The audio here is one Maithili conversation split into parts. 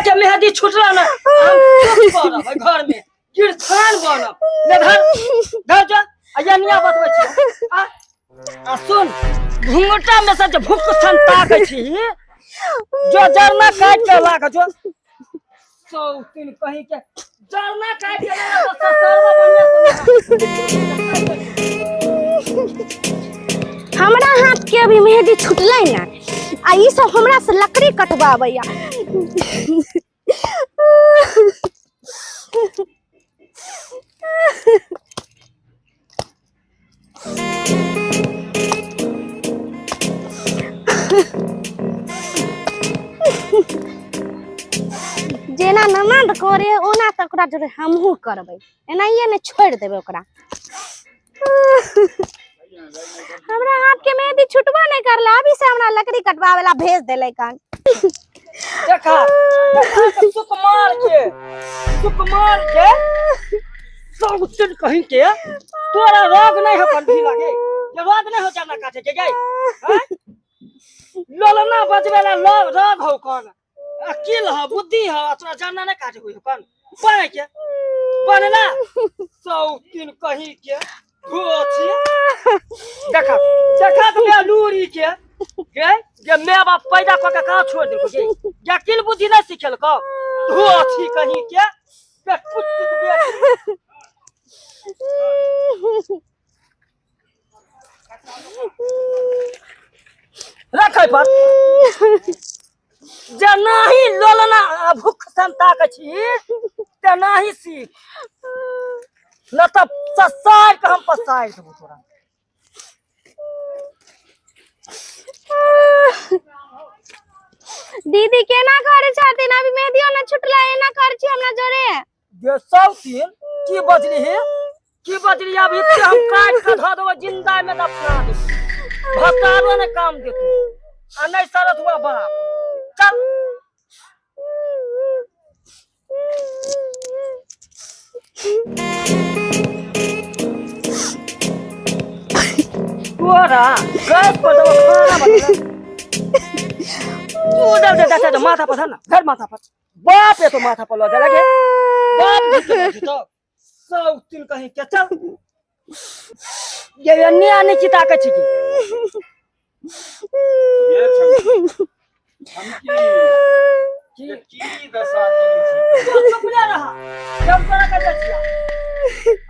के मेहंदी छुटला ना हम चुप करब घर में कीर्तन बनब ले धर धर जा आ ये निया बतबै छी आ आ सुन घुंघटा में से जे भूख सन ताकै छी जो जरना काट के लाग जो सौ तीन कहीं के जरना काट के लाग तो ससुरवा बढ़िया से हमरा हाथ के अभी मेहंदी छुटलै ना आ ई सब हमरा से लकड़ी कटवाबैया। जेना ननद करे ओना तऽ ओकरा जोरे हमहूँ करबै, एनाहिए नहि छोड़ि देबै ओकरा। हमरा हाथ के मेहंदी छुटबो नहि करला, अभी से हमरा लकड़ी कटवावे ला भेज देलै कान। देखा देखा के सुकुमार के, सुकुमार के सब दिन कहीं के तोरा रोग नहीं हो कंठी लागे, ये रोग नहीं हो जाना काटे के गई हैं? लोलना बजबे ला रोग हो कौन अकिल हो बुद्धि हो तोरा जानना नहीं काटे हुई हो कौन बने के बनला सौ तीन कहीं के धोती देखा देखा तो मैं लूरी के गे जे मैं बाप पैदा क के कहाँ छोड़ देलको गे, जे अकिल बुद्धि नहीं सिखेलको धोती कहीं के पेट पुत्ती के बेटी। रखै पर जे नाही लोलना भूख संता के छी ते नाही सीख न त ससार के हम पसार देबो तोरा। दीदी केना करे छथिन, अभी मेहदियो न छुटला, एना करे छी हमरा जोरे। जे सब तीन की बजली हे, की बजली अभी के हम काट के धऽ देबो जिंदा में दफना देबो, भतारो ने काम देतू आ नहीं सरत हुआ बाप। चल तोरा गैस पर देबो खाना बनेला। तू दे दे दे दे माथा पर धर ना, धर माथा पर, बाप ये तो माथा पर लऽ दे लगे बाप जी के तो सब तीन कहीं के चल ये अन्य आने की ताकत छी की। ये छौ। हम की की? की दशा करै छी? तू चुप नहि रह, जब तोरा कहै छियै।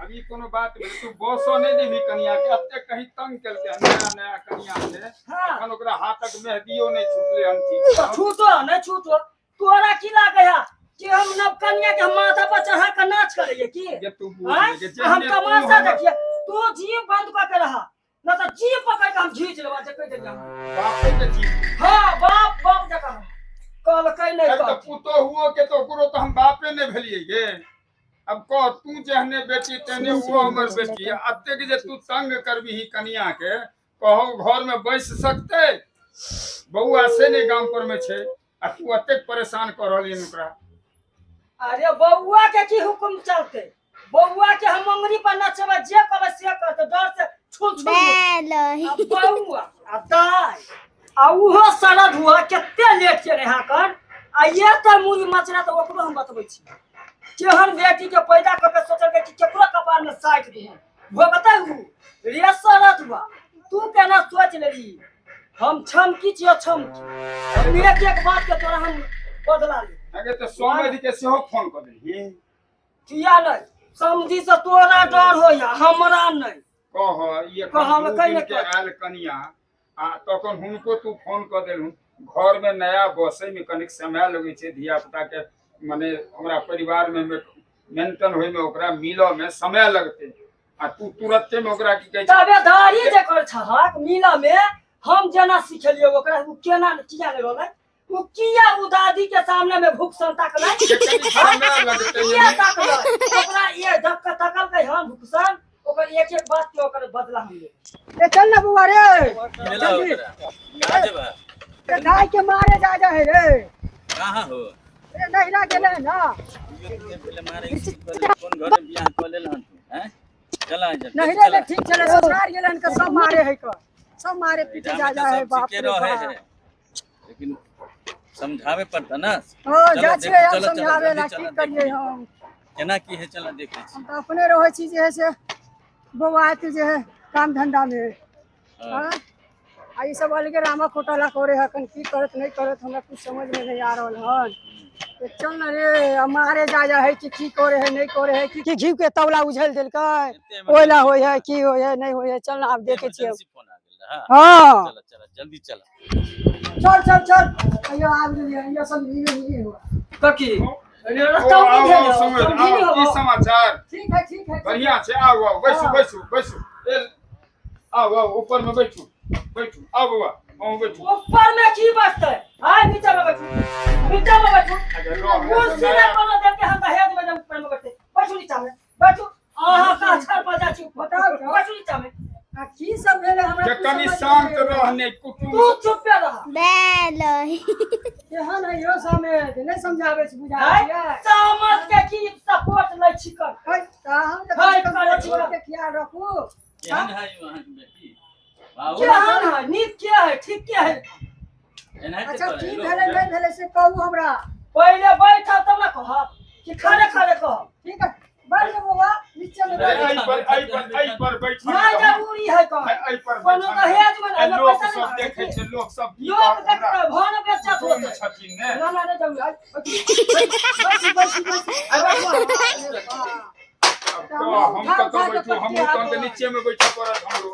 अभी कोनो बात भेलै, तू बसो नहि देबही कनिया के, एते कहीं तंग केलकै हन, नया नया कनिया छै। हाँ। एखन ओकरा हाथक मेहदियो नहि छुटलै हन ठीक। तऽ छूटो नहि छूटो, तोरा की लागै है कि हम नव कनिया के माथा पर चढ़ा के नाच करैये की? जे तू बुझ आँय? ले, जे हम जेहने तू तमाशा हमर देखिए, तू जीभ बंद कऽ के रह, न तऽ जीभ पकड़ के हम घीच लेबा, जे कहि देलियै हम। बापो के जीभ। हाँ, बाप बाप जकाँ कहलकै नहि तऽ कहत। पुतोहुओ के तऽ ओकरो तऽ हम बापे नहि भेलियै गे। अब कह तू जेहने बेटी तेहने ओहो हमर बेटी। एतेक जे तू तंग करबिही कनिया के, कहो घर में बैस सकतै? बौआ से नहि गाम पर में छै आ तू एतेक परेशान कऽ रहलियन ओकरा। अरे बौआ के की हुकुम चलतै? बौआ के हम अंगुरी पर नचेबै, जे कहबै से करतै, डर से छुल छुल। आ बौआ आ दाइ आ उहो सरद हुआ कते लेट के रहा कर आ ये तऽ मुड़ी मचरा, तऽ ओकरो हम बतबै छी केहन बेटी के पैदा कऽ के सोचलकै कि केकरो कपार में साटि दिहन भोगतै उ। रे सरद हुआ तू केना सोच लेली हम छमकी छियो छमकी, हम एक एक बात के तोरा हम बदला ले। अगे तऽ सोमदी के सेहो फोन कऽ देलही? किया नहि, समझी से तोरा डर होइया हमरा नहि। कह ई एखन कहलकै दू दिन ने के कह। आयल कनिया आ तखन हुनको तू फोन कऽ देलहुँ। घर में नया बसै में कनिक समय लगै छै, धिया पुता के मने हमरा परिवार में मेंटन होय में ओकरा मिलऽ में समय लगतै आ तू तुरत्ते में ओकरा की कहै छै? ताबेदारी जे कर छहक मिलऽ में हम जेना सिखेलियै ओकरा उ केना किया नहि रहलै, उ किया उ दादी के सामने में भूख सन ताकलै? जे कनि समय लगतै किया ताकलै ओकरा? ये धक के ताकलकै हम भूख सन, ओकर एक एक बात के ओकर बदला हम लेबै। ए चल ना बुआ रे, भेलौ जल्दी। तोरा? कहाँ जेबा? ए गाय के मारे जा जा है रे। कहाँ हो? ए नहिरा गेले ना। मारे कोन घर में बियाह कऽ लेल हन तू? हैं? चल आ जा। नहिरा ले ठीक चले, ससुराल गेले हन के सब मारे है के, सब मारे पीटे जा जा है। बाप ठीके रे रहे बाप। है लेकिन समझावे पड़ता ना। हां जा छियै हम समझावे ला, की करियै हम, केना की है चल देखै छी। हम त अपने रहै छी जे है से बौआ के जे है काम धंधा में। हां आ ई सब अलगे रामा खोटाला करे हकन, की करत नहीं करत हमरा कुछ समझ में नहीं आ रहल हन। तो चल न रे, हमारे जा जा है कि की करे है नहीं करे है, कि घी के तौला उझल देलकै ओइला होय है की होय है नहीं होय है। चल न आब देखे छियै। हां चल चल जल्दी चल चल चल चल। अयो आब गेलियै, यो सब ई हुआ ककी रास्ता नहीं भेल, की समाचार? ठीक है ठीक है, बढ़िया छै। आउ आउ बैसू बैसू बैसू, आउ आउ ऊपर में बैठू बैठू, आउ बौआ अहूँ बैठू। ऊपर में की बैठतै? आय नीचा में बैठू, नीचा में बैठू। कुर्सी नै कोनो देलकै हम दहेज में, ऊपर में बैठते। बैठू नीचा में बैठू। अहाँ का छड़ पर जा छी, बताउ बैठू नीचा में। आ की सब भेलै हमरा? कनी शांत रहने कुटुम, तू चुप पे रह। बेल केहन है यो समेत नहीं समझाबै छी, बुझाबै छियै समझ के की सपोर्ट लै छी कर। है त हम त के ख्याल रखू। केहन है अहाँ के बेटी? केहन है? नीक के है, ठीक के है? अच्छा की भेलै नहीं भेलै से कहू हमरा। पहिले बैठब तब ना कहब कि खाने खाने कहब। ठीक है बैठ जाओ बौआ नीचे में बैठ। एहि पर एहि पर एहि पर बैठ ना जरूरी है कह। एहि पर कोनो दहेज में ना लोक सब देखै छै, लोक सब लोक देखतै भन बेचत होतै छथिन ने। ना ना नहीं जरूरी है। बैठ बैठ बैठ हम कतौ बैठू? हमहूँ तहन तऽ नीचे में बैठऽ पड़त हमरो।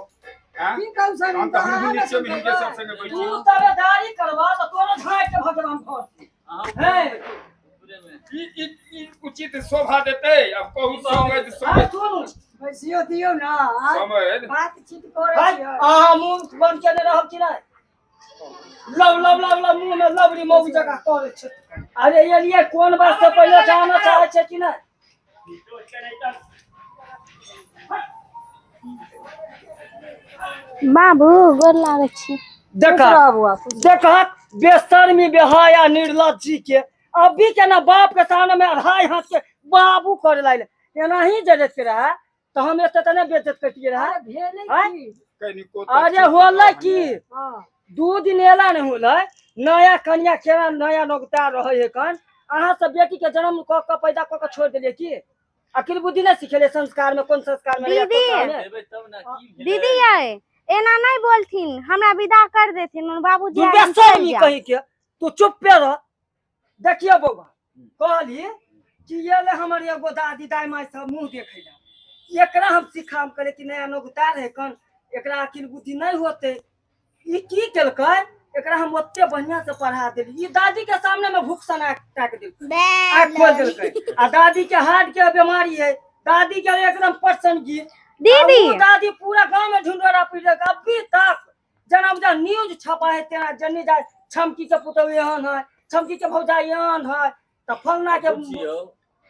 की कहू सर, हम तऽ हमहूँ नीचे में हिनके सब संगे बैठू। तू तबेदारी करबा तऽ तोरो झाँकि के भगवान घर है। ई ई उचित शोभा देतै? अब कहू समझ समझ सुनू बैसियो दियौ ना, समझ बातचीत करै छियै। अहाँ मुँह बंद केने रहब कि नहि? लव लव लव लव मुँह में लवरी मौगी जकाँ करै छै। अरे एलियै कोन बात से पहिले जानऽ चाहै छै कि नहि? बाबू गोर लागै छी। देखा देखा बेशर्मी बेहाया निर्लज्जी के अभी के ना बाप के सामने में अढ़ाई हाथ के बाबू करे लाइल। एना ही जजत के रहा तो हम एते त नहीं बेइज्जत करतिए रहा। अरे होलै की 2 दिन एला नहीं होलै, नया कन्या केना नया नोकता रहै है कन। अहाँ सब बेटी के जन्म क के पैदा क के छोड़ देलियै की? अकिल बुद्धि नहीं सिखेले संस्कार में, कोन संस्कार में? दीदी दीदी ये एना नहीं बोलथिन, हमरा विदा कर देथिन बाबूजी। बेशर्मी कहीं के तू चुप पे रह। देखियो बौआ कहली कि ये ले हमर एगो दादी दाई माई सब मुँह देखै ला, एकरा हम सिखाम करे कि नया नोकता रहे कन, एकरा अकिल बुद्धि नहीं होते। ई की केलकै? एकरा हम ओते बढ़िया से पढ़ा देली, ई दादी के सामने में भूख सना ताक देलकै, आँख खोल देलकै। आ दादी के हार्ट के बीमारी है, दादी के एकदम परसन गिर। दीदी दादी पूरा गांव में ढूंढोरा पीट देलकै। अभी तक जना बुझा न्यूज छपा है तेना जनी जाय छमकी के पुतहु एहन है, छमकी के भौजाई एहन है, त फलना के बुझियौ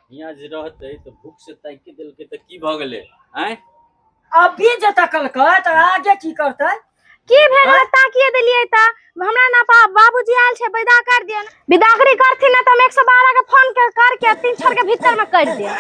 हियां जे रहतै त भूख से ताकि देलकै त की भ गेलै? आँय अभी जे तकलकै त आगे की करतै? की भेल ताकिए देलियै त हमरा ना बाबूजी आयल छै विदा कर दियौ ना। विदागरी करथिन ना त हम 112 के फोन करके 3 छड़ के भीतर में कर दियौ।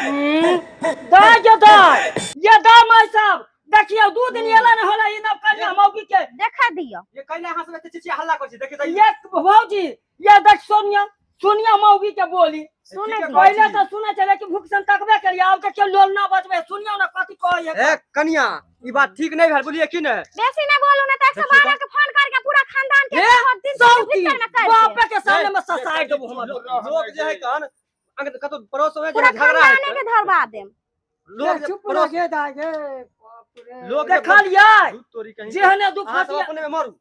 दाय जो दाय ये दाय माई साहब देखियौ 2 दिन एला न होला ई नव कन्या मौगी के देखा दियौ। ये कइला अहाँ सब एते चिचिया हल्ला करै छी? देखि त ये भौजी ये देख सोनिया सोनिया मौगी के बोली सुने पहिले त सुने छलै कि भूख सन तकबे करियै, आब देखियौ लोल ना बजबै। सुनियौ ना कथी कहै है। ए कन्या ई बात ठीक नहीं भेल, बोलिए की नहीं? बेसी ना बोलू ना त 112 के फोन करके पूरा खानदान के 3 भीतर में कर बाप के सामने में ससाई देबो हमर। लोक जे है कहन अंग कतो पड़ोस में पूरा झगड़ा है खानदाने के धरवा देम। लोक चुप रह गे दाय गे बाप रे। लोक देखलियै जेहने दुख अहाँ सब अपने में मरू।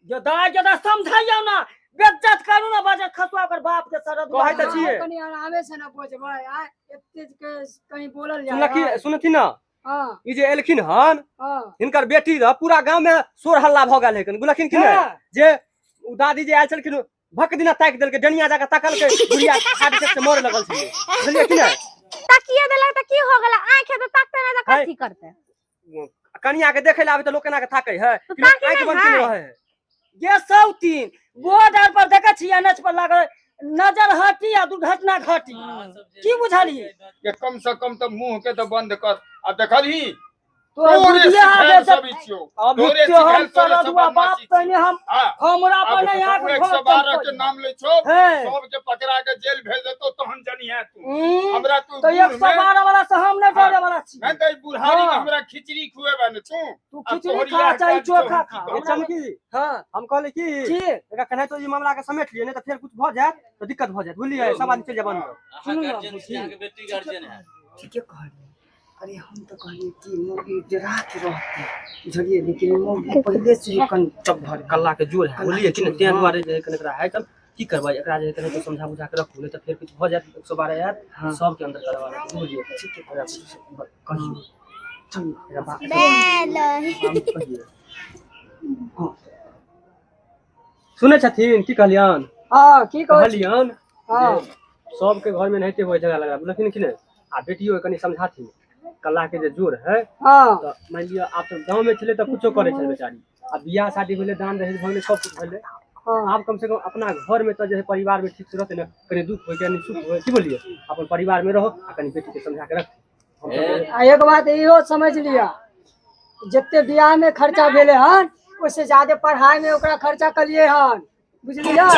जो दाय जो दाय समझाइयौ ना, बेइज्जत करू ना बाजे खसुआ ओकर बाप के सरद कहै त छियै। कनी आरामे से ना बजबै, आ एते के कहीं बोलल जाय। सुनथिन ना हां ई जे एलखिन हन हां हिनकर बेटी रह पूरा गांव में शोर हल्ला भ गेल है। बुलखिन कि नहीं जे उ दादी जे आयल छलखिन भक दिना ताकि देलकै, डनिया जाके ताकलकै, बुढ़िया खाट से मरे लगल छलै। बुझलियै कि नहीं? ताकिए देलक त की हो गेल? आंख त ताकते नै त कथी करते? कनिया के देखै ला आबै त लोक केना के थाकै है, आंख बंद केने रहै है। ये सौतीन बोर्ड आर पर देखै छियै एनएच पर लागल नजर हटी आ दुर्घटना घटी। की बुझलियै? के कम से कम त मुंह के त बंद कर। आ देखलही तोहर तोरे बुधिया सिखायल बेइज्जत सब ई छियौ। अभी तोरे तो हम सिखायल तोरे सब सरदुआ बाप बदमाशी छियौ। तने हम हाँ, हमरा आब पर नहीं आके एक सौ घर बारह के नाम लै छौ हैं। सबके पकड़ा के जेल भेज देतौ तहन जनिहे तू हम्म, हमरा तू तो एक बूढ़ सौ में- बारह वाला से हम नहीं हाँ। डरे वाला छी नहीं तो ई बुढ़ारी में हाँ। हमरा खिचड़ी खुएबा ने तू तू आ खिचड़ी तोहर खा इएह चाहे काज छौ, चोखा हम खा की ए, कहब? चमकी हाँ हम कहले की की एकरा केनाहितो ई मामला के समेट लियै, नहि तऽ फेर कुछ भऽ जायत तऽ दिक्कत भऽ जायत, बुझलियै? सब आदमी चलि जायब अंदर। अहाँ सुनू ना, गार्जियन छी, अहाँके बेटी गार्जियन है। ठीके कहलियै। अरे हम तऽ कहलियै कि मौगी डरा के रहतै, बुझलियै? लेकिन मौगी पहिले से ही कन चप भर कल्ला के जोर है, बुझलियै कि नहि? ताहि दुआरे जे है कनि एकरा है तब की करबै, एकरा जे है कनि समझा बुझा के रखू, नहि तऽ फेर किछु भऽ जायत, 112 आयत, हाँ। सबके अंदर करवा देत, बुझलियै? ठीके एकरा कहियौ, चलू। एकरा बाप हम कहियै। हाँ। सुनै छथिन की कहलियन? हाँ, की कहै छी? कहलियन हाँ। जे सबके घर में नहिते हुए झगड़ा लगा, बुझलखिन कि नहि? आ बेटियो के कनि समझाथिन, कल्ला के जे जोर है। हाँ। तऽ मानि लिअ आब तऽ गाँव में छलै तऽ कुछो करै छलै बेचारी, आ बियाह शादी भेलै, दान दहेज भऽ गेलै, सब कुछ भेलै। हाँ। आब कम से कम अपना घर में तऽ जे है परिवार में ठीक से रहतै ने, कनि दुख होइ कनि सुख होइ, की बोलिए, अपन परिवार में रहो आ कनि बेटी के समझा के रख। आ एक बात इहो समझ लिअ, जते बियाह में खर्चा भेलै हन ओहिसे ज्यादा पढ़ाई में ओकरा खर्चा कलिए हन, बुझलियै?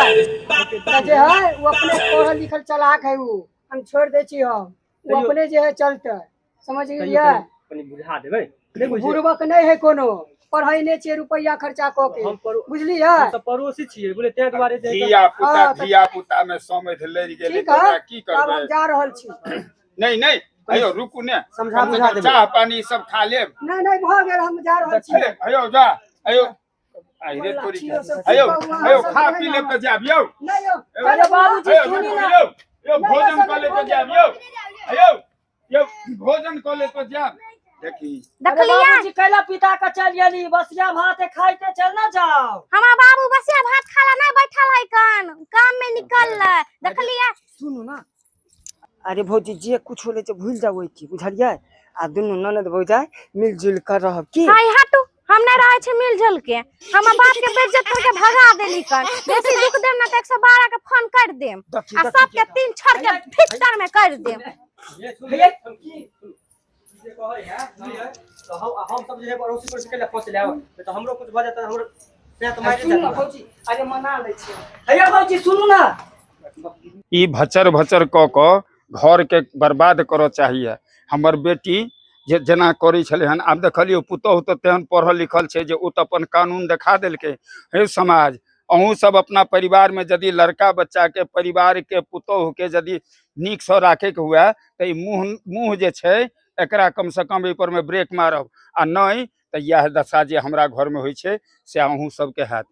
तऽ जे है ओ अपने पढ़ल लिखल चलाक है, ओ हम छोड़ि दै छी, हम ओ तैयो- अपने जे है चलतै, समझ गेलियै? कनि बुझा देबै, नहि बुझलियै? बुड़बक नहि है कोनो, पढ़ैने छियै रुपैआ खर्चा कऽ के, हम बुझलियै? हम तऽ पड़ोसी छियै, बुझलियै? ताहि दुआरे जे है धिया पुता हाँ, तऽ- धिया पुता में समझ लड़ि गेलै ठीक तऽ ओकरा है, की तब हम करबै? जा रहल छी। नहीं नहीं, अयो रुकू ने, समझा कम से बुझा कम देबै। चाह पानी सब खा लेब। नहि नहि, भऽ गेल, हम जा रहल छी। अरे अयो जा, अयो अरे तोरी के। अयो अयो खा पी लेब तऽ जायब यौ। नहि यौ। अरे बाबूजी अयो सुनी ना। यौ, यौ भोजन कऽ लेब तऽ जायब यौ। अयो यौ भोजन कऽ लेब तऽ जायब। देखी अरे देखलियै? बाबूजी कैला पिता के चल गेली, बसिया भात खाइते चल ना जाओ। हमरा बाबू बसिया भात खाला नहीं बैठल है, कान काम में निकल देखलियै? सुनू ना, अरे भौजी जे कुछ होले से भूल जाओ की, बुझलियै? आ दुनू ननद भौजाई मिलजुल कर रहब की। हाय हटू, हम नहीं रहे छी मिलजुल के, हमर बाप के बेइज्जत करके भगा देली कन। बेसी दुख देम ना तऽ 112 के फोन कर देम देखी, आ देखी, सबके तीन छड़ के भीतर में कर देम। ये सुनिए, चमकी जे कहै है, बुझलियै? तऽ हम सब जे है पड़ोसी पर से केला पहुँच आब तऽ हमरो कुछ भऽ जायत, हमरो से तऽ मारि सुनू ना जायत। भौजी, अरे मना लै छियै। हैया भौजी सुनू ना, ई भचर भचर कऽ कऽ घरके बर्बाद करऽ चाहिए। हमर बेटी जे जेना करै छलै हन, आब देखलियै पुतोहु तऽ तेहन पढ़ल लिखल छै जे ओ तऽ अपन कानून देखा देलकै। हे समाज, अहूँ सब अपना परिवारमे यदि लड़का बच्चाके परिवारके पुतोहुके यदि नीकसँ राखैके हुए तऽ ई मुँह मुँह जे छै एकरा कमसँ कम एहि परमे ब्रेक मारब, आ नहि तऽ इएह दशा जे हमरा घरमे होइ छै से अहूँ सबके हैत।